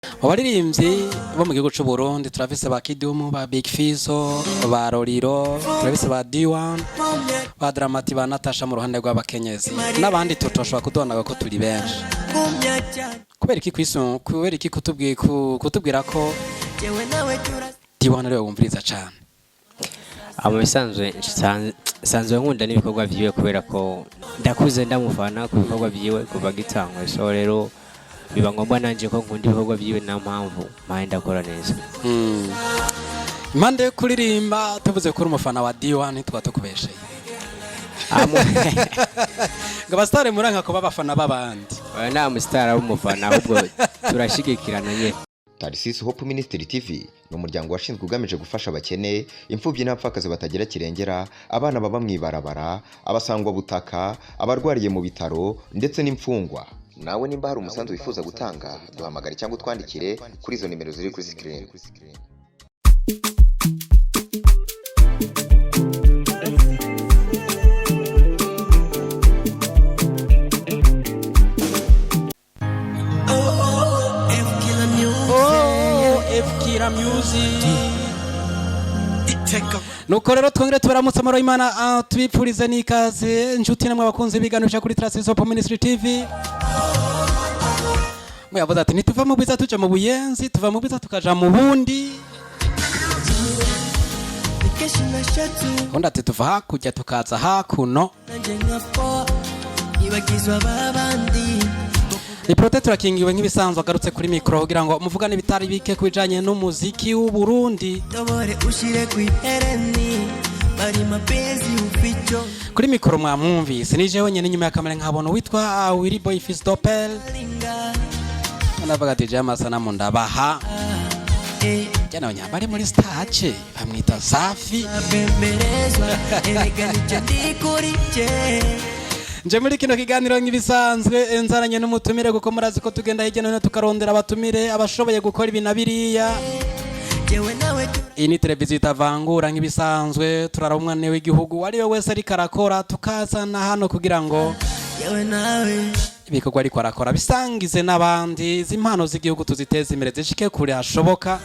Mu baririmbyi bo mu gihugu c'u Burundi turafise ba Kidumu, ba Big Fizzo, ba Roriro, turafise ba D1, ba Dramati, ba Natasha mu ruhande rw'abakenyezi n'abandi tutoshobora kudonaga ko turi benshi. Kubera iki kubera iki kutubwira ko D1 ariwe wumviriza cane? Mu bisanzwe nsanzwe nkunda n'ibikorwa vyiwe kubera ko ndakuze ndamufana ku bikorwa vyiwe kuva gitangwa, so rero biba ngombwa nanje ko nkunda ibikorwa vyiwe, nta mpamvu mpaye ndakora neza. Impande yo kuririmba, tuvuze ko uri umufana wa D1 tuba tukubesheye. Ngo abasitari muranka kuba abafana b'abandi. Oya, nta musitari ari umufana, ahubwo turashigikirana nyene. Tarisisi Hope Ministry TV ni umuryango washinzwe ugamije gufasha abakene, imfubyi n'abapfakazi batagira kirengera, abana baba mu ibarabara, abasangwabutaka, abarwariye mu bitaro ndetse n'imfungwa. Nawe nimba hari umusanzu wifuza gutanga, duhamagare cyangwa utwandikire kuri izo nimero ziri kuri sikirini. Oh, F-Kira Music. Nuko rero twongere tubaramutse, amahoro y'Imana, tubipfurize n'ikaze inshuti namwe abakunzi biganisha kuri Trust Hope Ministry TV. Muyavuze ati ntituva mu bwiza tuja mu buyenzi, tuva mu bwiza tukaja mu bundi. Undi ati tuva hakurya tukaza hakuno. Ni Prote turakingiwe nk'ibisanzwe, agarutse kuri mikoro kugira ngo muvugane ibitari bike ku bijanye n'umuziki w'u Burundi. Kuri mikoro mwamwumvise ni jewe nyene, inyuma ya kamera nkabona witwa Willy Boy Fils Doppel. Ndavuga ati jewe amasanamu ndabaha jana abanyambari muri stage bamwita Safi. Nje muri kino kiganiro nk'ibisanzwe nzaranye n'umutumire, kuko murazi ko tugenda hirya no hino tukarondera abatumire abashoboye gukora ibi na biriya. Iyi ni televiziyo itavangura, nk'ibisanzwe turara umwana w'igihugu uwo ari we wese ariko arakora tukazana hano kugira ngo ibikorwa ariko arakora bisangize n'abandi, izi impano z'igihugu tuziteze imbere zishike kure hashoboka.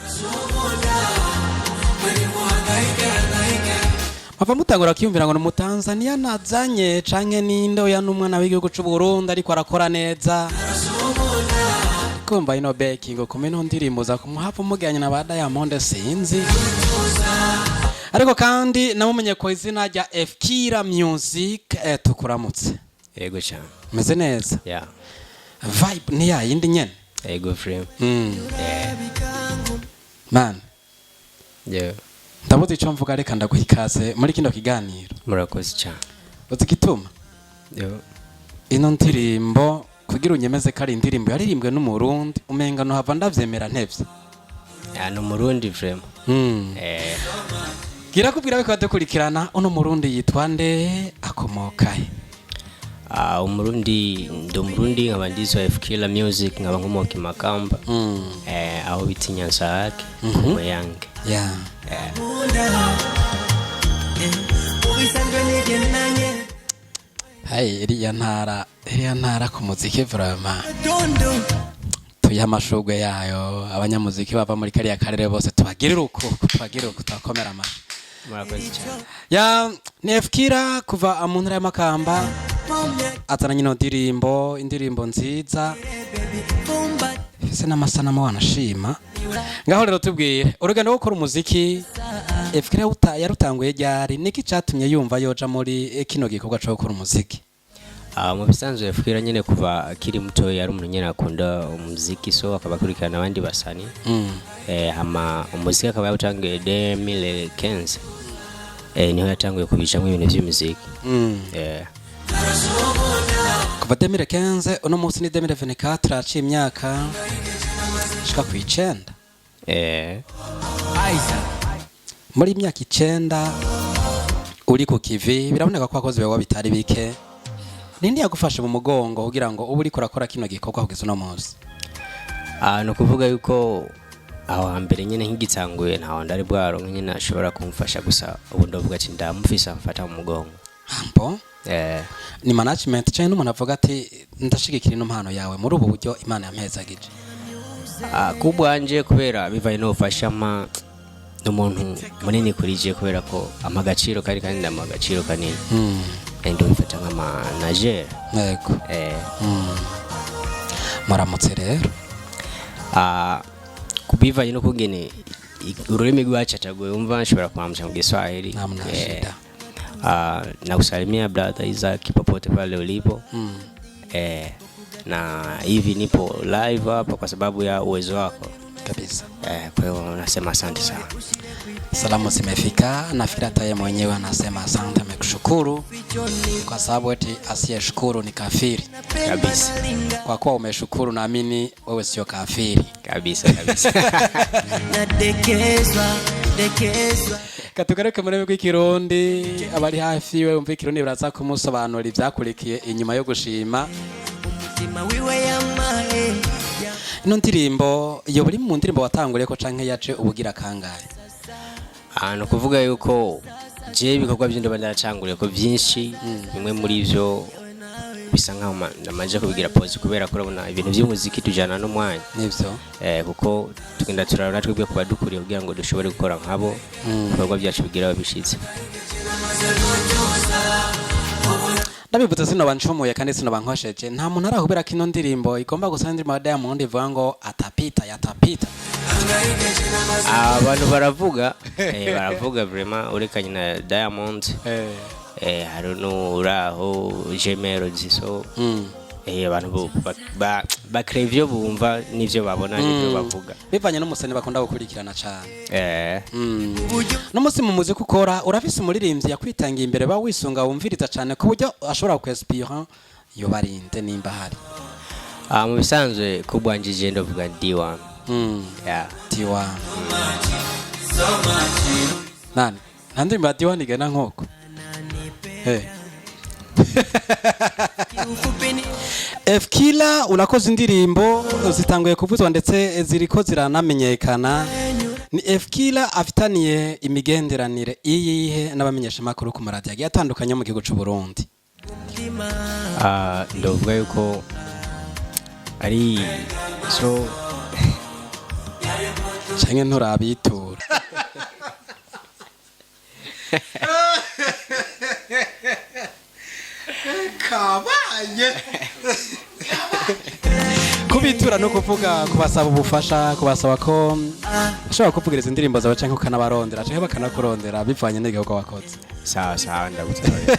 Mpava mutangura kwiyumvira ngo ni umutanzaniya nazanye canke ninde? Oya, n'umwana w'igihugu c'u Burundi ariko arakora neza. Kumva ino backing kuma ino ndirimbo za kumuhava umujyanye na ba Diamond, sinzi. Ariko kandi namumenye ko izina rya Fkira Music. Tukuramutse. Yego cyane. Meze neza? Ya. Vibe ni ya yindi nyene? Yego frame. Man. Yeah. Ndabuze ico mvuga, reka ndaguha ikaze muri kino kiganiro. Murakoze cyane. Uzi igituma? Yeah. Ino ndirimbo kugira unyemeze ko ari indirimbo yaririmbwe n'umurundi, umenga nohava ndavyemera ntevye. Ya, ni umurundi frame. Gira kubwira ko badukurikirana, uno murundi yitwa nde, akomoka he? Umurundi, ndi umurundi, nkaba ndizwa Fkiller Music, nkaba nkomoka i Makamba, aho bita Nyanzarake ku Muyange. Hey, iriya ntara ku muziki vraiment tuyihe amashurwe yayo. Abanyamuziki bava muri kariya karere bose tubagirire uku, tubakomera amashyi. Murakoze cyane. Ya, ni Fkira kuva mu ntara y'Amakamba, azana nyino ndirimbo, indirimbo nziza ifise n'amasanamu wanashima. Ngaho rero tubwire urugendo rwo gukora umuziki Fkira yarutanguye ryari, niki catumye yumva yoja muri kino gikorwa co gukora umuziki? Mu bisanzwe Fkira nyine kuva akiri muto yari umuntu nyine akunda umuziki, so akaba akurikirana abandi basani. Hama umuziki akaba yawutanguye 2015, niho yatanguye kubijamwo ibintu vy'umuziki. Kuva 2015, uno munsi ni 2024, haciye imyaka ishika ku 9. Muri imyaka 9 uri ku kivi, biraboneka ko wakoze ibikorwa bitari bike. Ninde yagufashe mu mugongo kugira ngo ube uriko urakora kino gikorwa kugeza uno munsi? Ni ukuvuga yuko aho hambere nyine nkigitanguye ntaho ndari bwaronke nyine ashobora kumfasha, gusa ubu ndavuga ati ndamufise amfata mu mugongo. Ambo ni management cyangwa n'umuntu avuga ati ndashigikira ino mpano yawe muri ubu buryo Imana yampezagije? Ah, ku bwanje, kubera bivaye n'ubufasha mpa, n'umuntu munini kuri je, kubera ko ampa agaciro kari kandi ndamuha agaciro kanini. Ndabifata nka manager. Yego. Muramutse rero. Ah, kubivanye no kugene ururimi rwacu atagoye, umva nshobora kuamsha mu Kiswahili. Hamna shida. Ah, nakusalimia brother Isaac popote pale ulipo. Na hivi nipo live hapa kwa sababu ya uwezo wako. Kabisa. Kwa hiyo nasema asante sana. Salamu zimefika, nafikiri hata yeye mwenyewe anasema asante, amekushukuru kwa sababu eti asiyeshukuru ni kafiri. Kabisa. Kwa kuwa umeshukuru, naamini wewe sio kafiri. Kabisa kabisa. Nadekezwa dekezwa. Katugaruke mu rurimi rw'Ikirundi, abari hafi we umva Ikirundi baraza kumusobanurira ibyakurikiye inyuma yo gushima. Umutima wiwe yamaye. Ino ndirimbo yoba uri mu ndirimbo watanguriye ko canke yaje ubugira kangahe? Ah, ni ukuvuga yuko je ibikorwa by'indoba ndaracanguriye ko byinshi, bimwe muri byo bisa nkaho ndamaze kubigira pause, kubera ko urabona ibintu by'umuziki tujyana n'umwanya. Nivyo. Kuko tugenda turarura twebwe kuba dukuriye kugira ngo dushobore gukora nkabo, ibikorwa byacu bigira aho bishitse. Ndabibutse, sinoba ncumuye kandi sinoba nkosheje, nta muntu arahubera ko ino ndirimbo igomba gusa n'indirimbo ya Diamond ivuga ngo atapita yatapita. Abantu baravuga, baravuga vraiment, urekanye na Diamond, hari n'uraho Jemelody, so abantu bakora ivyo bumva n'ivyo babona n'ivyo bavuga. Bivanye n'umusani bakunda gukurikirana cane. N'umunsi mu muziki ukora, urafise umuririmbyi yakwitangiye imbere ba wisunga, wumviriza cane ku buryo ashobora kwespira, yobarinde nimba hari? Ah, mu bisanzwe ku bwanje je ndavuga D1. Yeah. D1 nani? Nta ndirimbo ya D1 igena nk'uko. Kiufupi ni F-Killer, urakoze, indirimbo zitanguye kuvuzwa ndetse ziriko ziranamenyekana. Ni F-Killer afitaniye imigenderanire iyihe n'abamenyeshamakuru ku maradiyo agiye atandukanye yo mu gihugu c'u Burundi? Ah, ndavuga yuko ari so Canke nturabitura? Kabaye kubitura no kuvuga kubasaba ubufasha, kubasaba ko ushobora kuvugiriza indirimbo zawe canke ukanabarondera canke bakanakurondera bivanye n'igikorwa wakoze. Sawa sawa, ndagutaye.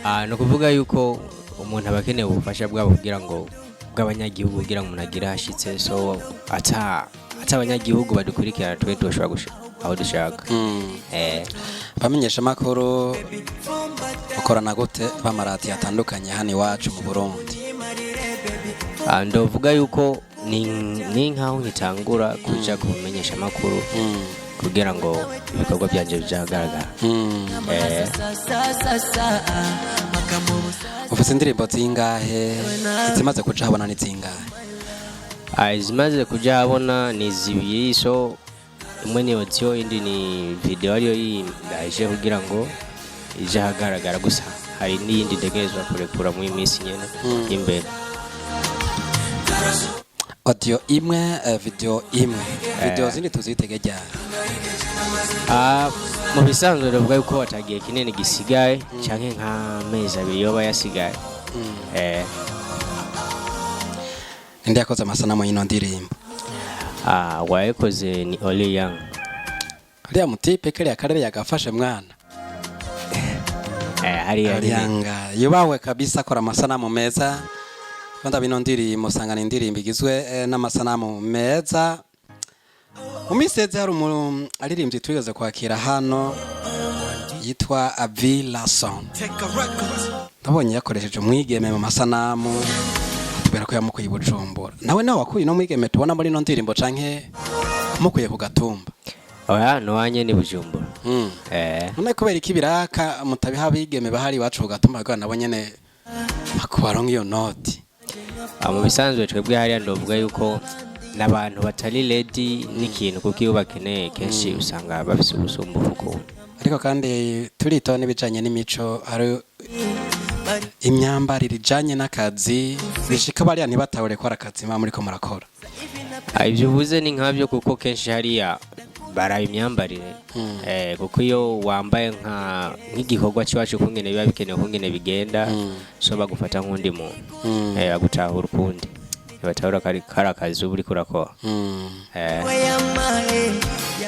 Ah, ni ukuvuga yuko umuntu aba akeneye ubufasha bwabo kugira ngo bw'abanyagihugu, kugira ngo umuntu agire ahashitse, so ata abanyagihugu badukurikirana, twe tushobora gushika aho dushaka. Abamenyeshamakuru ukorana gute b'amaradiyo atandukanye hano iwacu mu Burundi? Ah, ndavuga yuko ni nkaho nkitangura kuja kumenyesha amakuru kugira ngo ibikorwa byanje bijagaragara. Ufise indirimbo zingahe? Izimaze kuja habona ni zingahe? Ah, izimaze kuja habona ni zibiri, so imwe ni audio, indi ni video, ariyo iyi ndaje kugira ngo ije ahagaragara. Gusa hari n'iyindi ntegerezwa kurekura muri iyi minsi nyene imbere. Audio imwe, video imwe. Video zindi tuzitege ryari? Ah, mu bisanzwe ndavuga yuko atagiye kinini gisigaye, canke nk'amezi 2 yoba yasigaye. Indi yakoze amasanamu y'ino ndirimbo? Ah, wayikoze ni Oli Young. Uriya mutipe kariya karere yagafashe mwana. Hariya nyene. Yanga yubawe kabisa, akora amasanamu meza. Kandi bino ndirimbo usanga ni indirimbo igizwe n'amasanamu meza. Mu minsi iheze hari umuntu aririmbyi twigeze kwakira hano yitwa Avi Lason, nabonye yakoresheje umwigeme mu masanamu, atubwira ko yamukuye i Bujumbura. Nawe wakuye no mwigeme tubona muri ino ndirimbo canke wamukuye ku gatumba? Oya, nuwanye ni Bujumbura. None kubera iki biraka mutabiha abigeme bahari iwacu ku gatumba, kugira nabo nyene bakubaronka iyo noti? Ah, mu bisanzwe twebwe hariya ndavuga yuko n'abantu batari ready n'ikintu, kuko iyo bakeneye kenshi usanga bafise ubusumbufu ukuntu. Ariko kandi turitaho n'ibijanye n'imico, hari Bari Imyambarire ijanye n'akazi, bishika bariya ntibatahure ko ari akazi muba muriko murakora. Ah, ibyo uvuze ni nkabyo, kuko kenshi hariya baraba imyambarire, kuko iyo wambaye nk'igikorwa cy'iwacu kungene biba bikenewe, kungene bigenda, so bagufata nk'undi muntu, bagutahura ukundi, ntibatahura kari akazi uba uriko urakora. We yamaye.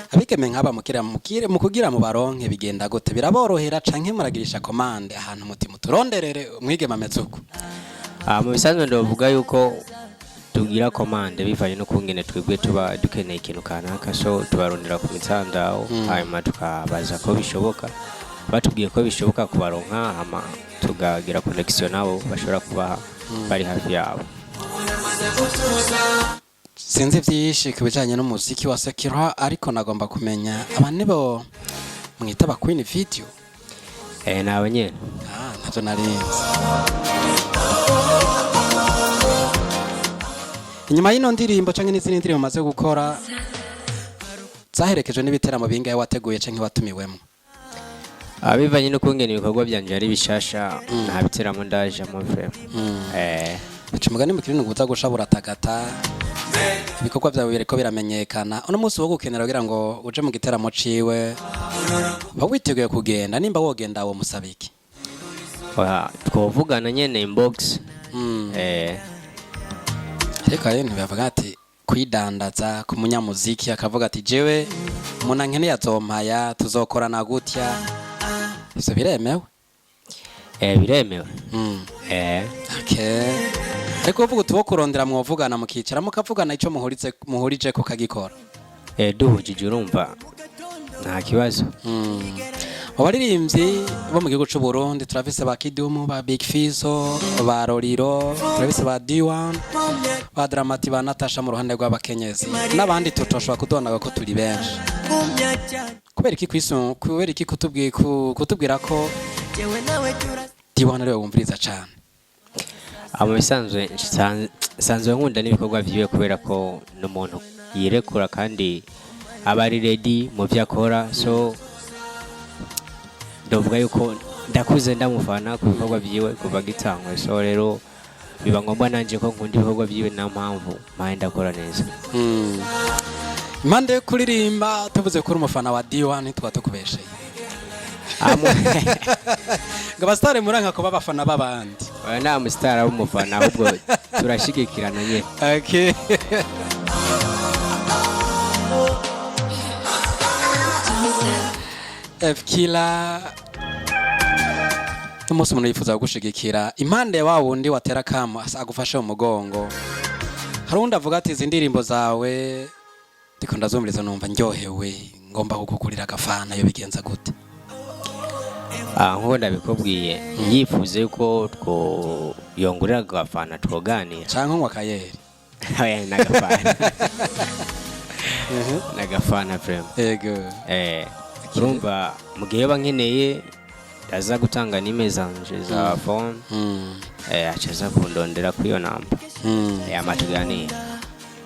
Abigeme nk'aba mukira mukire mu kugira mu baronke bigenda gute? Biraborohera canke muragirisha commande ahantu muti muturonderere umwigeme ameze uko? Ah, mu bisanzwe ndavuga yuko tugira commande bivanye n'ukungene twebwe tuba dukeneye ikintu kanaka, so tubarondera ku mitandao, hanyuma tukabaza ko bishoboka. Batubwiye ko bishoboka kubaronka, hama tukagira connection nabo bashobora kuba bari hafi yabo. Sinzi vyinshi ku bijanye n'umuziki wa secular, ariko nagomba kumenya aba nibo mwita ba Queen Video? Eh, nabo nyene. Ah, ntavyo narinzi. Inyuma y'ino ndirimbo canke n'izindi ndirimbo maze gukora zaherekejwe n'ibiteramo bingahe wateguye canke watumiwemo? Ah, bivanye n'ukungene ibikorwa byanje ari bishasha, nta biteramo ndajamo vraiment. Baca umugani mu kirundi ngo uza gusha buratagata. Ibikorwa byawe biriko biramenyekana. Uno munsi wo gukenera kugira ngo uje mu giteramo ciwe, uba witeguye kugenda? Nimba wogenda, wo musaba iki? Oya, twovugana nyene inbox. Ariko rero ntibavuga ati kwidandaza ku munyamuziki, akavuga ati jewe umuntu ankeneye azompaya, tuzokorana gutya, ivyo biremewe? Biremewe. Okay. Ariko uvuga uti wo kurondera, mwovugana, mukicara mukavugana ico muhuritse muhurije ko kagikora. Duhujije urumva nta kibazo. Mu baririmbyi bo mu gihugu c'u Burundi turafise ba Kidumu, ba Big Fizzo, ba Roriro, turafise ba D1, ba Dramati, ba Natasha mu ruhande rw'abakenyezi, n'abandi tutoshobora kudonaga ko turi benshi. Gumya cyane. Kubera iki kubera iki kutubwira ko Jewe nawe tura D1 ariwe wumviriza cane? Ah, mu bisanzwe nsanzwe nkunda n'ibikorwa vyiwe, kubera ko ni umuntu yirekura kandi aba ari ready mu vyo akora, so ndavuga yuko ndakuze ndamufana ku bikorwa vyiwe kuva gitangwe, so rero biba ngombwa nanje ko nkunda ibikorwa vyiwe, nta mpamvu mpaye ndakora neza. Impande yo kuririmba, tuvuze ko uri umufana wa D1 tuba tukubesheye? Ngo abasitari muranka kuba abafana b'abandi. Oya, nta musitari w'umufana, ahubwo turashigikirana nyene. Okay. F Killer, umunsi umuntu yifuza kugushigikira impande wa wundi watera kamo agufashe mu mugongo, hari uwundi avuga ati izi ndirimbo zawe ndiko ndazumviriza numva ndyohewe, ngomba kukugurira agafana, yo bigenza gute? Ah, nkuko ndabikubwiye, yifuze yuko two yongurira agafana twoganira. Canke unywa akayeri? Oya, n'agafana, n'agafana vraiment. Ego. Urumva mu gihe yoba nkeneye, ndaza gutanga nime zanje za phone, aca aza kundondera kuri iyo namba, ama tuganire.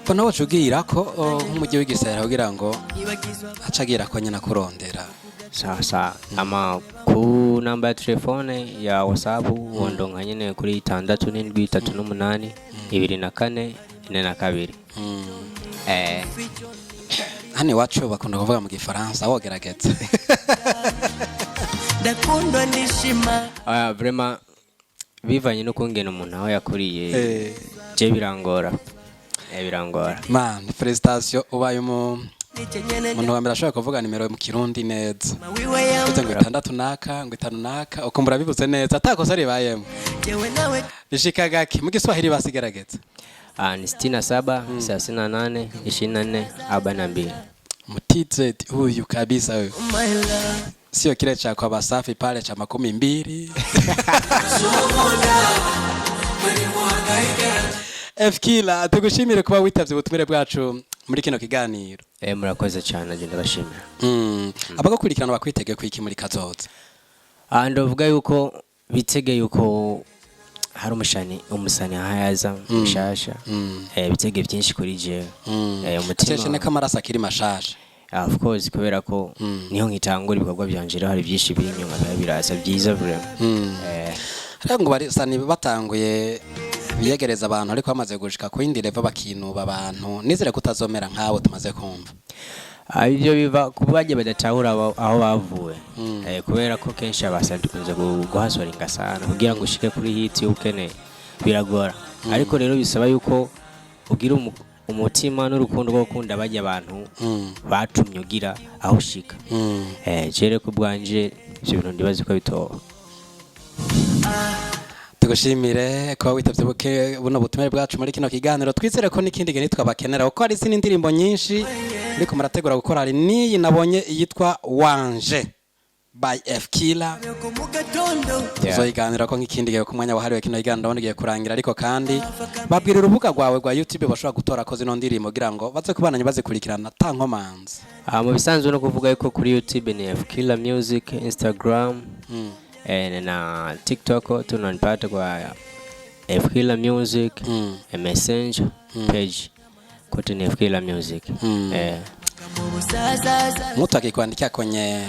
Ko nawe uca ko nk'umujyi w'igisahera kugira ngo Ibagizwa aca agira ko nyine akurondera. Sawa sawa, ama ku namba ya telefone ya WhatsApp wondonka nyene kuri 67 38 24 42. Hano iwacu bakunda kuvuga mu gifaransa, wogerageza. Ndakundwa nishima. Oya, vraiment bivanye n'ukungene umuntu aho yakuriye, je birangora, birangora. Man, félicitations, ubaye Nicyo nyene. umuntu wa mbere ashobora kuvuga nimero mu kirundi neza. Wiwe yamaye. Uvuze ngo itandatu naka, ngo itanu naka, ukumbura bivuze neza atakosa ribayemo. Jewe nawe Bishika gake. Mu giswahili basigerageza. Ah, ni 67 38 24 42. Mutz huyu kabisa huyu. My love. Sio kile cha kwa Basafi pale cha 20. F Killer, tugushimire kuba witavye ubutumire bwacu muri kino kiganiro. Murakoze cyane, agenda bashimira. Abagukurikirana bakwitege kwiki muri kazoza? Ah, ndavuga yuko bitege yuko hari umusani ahayaza mushasha, bitege byinshi kuri jewe. Cyane Umutima ko amaraso akiri mashasha. Ah, of course, kubera ko niho nkitangura ibikorwa byanje, rero hari byinshi biri inyuma biba biraza byiza vraiment. Ariko ngo barisa batanguye biyegereza abantu, ariko bamaze gushika ku yindi level bakinuba abantu. Nizere ko utazomera nk'abo tumaze kumva. Ah, ibyo biva ku bagiye badatahura aho bavuye. Kubera ko kenshi abasani dukunze guhasoringa sana kugira ngo ushike kuri hit ukeneye, biragora. Ariko rero bisaba yuko ugira umutima n'urukundo rwo gukunda bajya abantu batumye ugira aho ushika. Jere ku bwanje ivyo bintu ndibazi ko bitoba. Tugushimire kuba witavye buke buno butumire bwacu muri kino kiganiro. Twizere ko n'ikindi gihe nitwabakenera, kuko hari izindi ndirimbo nyinshi muriko murategura gukora. Hari n'iyi nabonye yitwa Wanje by F Killer. Ko mu gatondo. Tuzoyiganira ko nk'ikindi gihe, ku mwanya wahariwe kino kiganiro ndabona igiye kurangira. Ariko kandi babwira urubuga rwawe rwa YouTube bashobora gutora ko zino ndirimbo kugira ngo baze kubananya bazikurikirana ata nkomanzi. Ah, mu bisanzwe no kuvuga yuko kuri YouTube ni F Killer Music, Instagram na TikTok tunanipata kwa F Killer Music, Messenger page kote ni F Killer Music. Mu busazaza. Mtu akikuandikia kwenye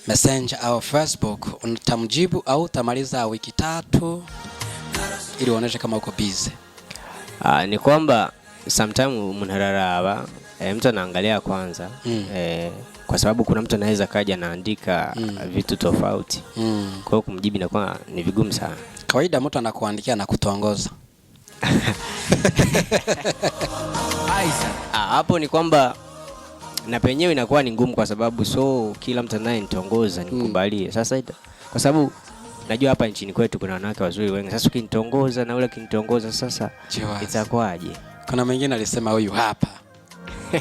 Messenger au Facebook utamjibu au utamaliza wiki 3 ili uoneshe kama uko busy? Ah, ni kwamba sometime umuntu araraba, mtu anaangalia kwanza, kwa sababu kuna mtu anaweza kaja anaandika vitu tofauti, kwa hiyo kumjibu inakuwa ni vigumu sana. Kawaida mtu anakuandikia na kutongoza? Ah, hapo ni kwamba na penyewe inakuwa ni ngumu kwa sababu so kila mtu anayenitongoza nikubalie. Sasa kwa sababu najua hapa nchini kwetu kuna wanawake wazuri wengi. Sasa ukinitongoza na ule akinitongoza, sasa Jiwazi. itakuwaje? Kuna mwingine alisema huyu hapa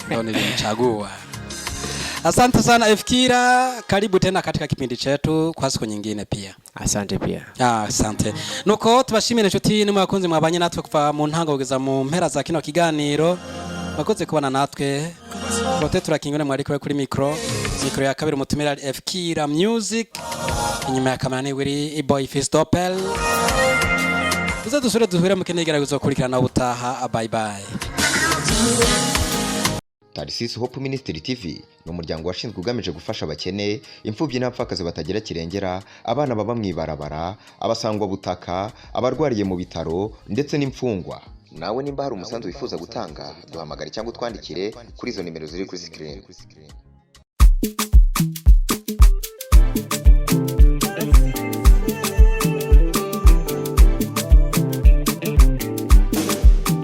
ndo nilimchagua. Asante sana F Killer, karibu tena katika kipindi chetu kwa siku nyingine pia. Asante pia. Ah, asante. Nuko tubashimire inshuti nimwe bakunzi mwabanye natwe kuva mu ntango kugeza mu mpera za kino kiganiro. Mwakoze kubana natwe. Prote turakingone mwari kuri micro ya kabiri umutumira ari F Killer Music. Inyuma ya kamera ni Willy Boy Fistoppel. Tuze dusure duhure mu kindi kiganiro kurikirana ubutaha. Bye bye. Tarisisi Hope Ministry TV ni umuryango washinzwe ugamije gufasha abakene, imfubyi n'abapfakazi batagira kirengera, abana baba mu ibarabara, abasangwabutaka, abarwariye mu bitaro ndetse n'imfungwa. Nawe nimba hari umusanzu wifuza gutanga, duhamagare cyangwa utwandikire kuri izo nimero ziri kuri screen.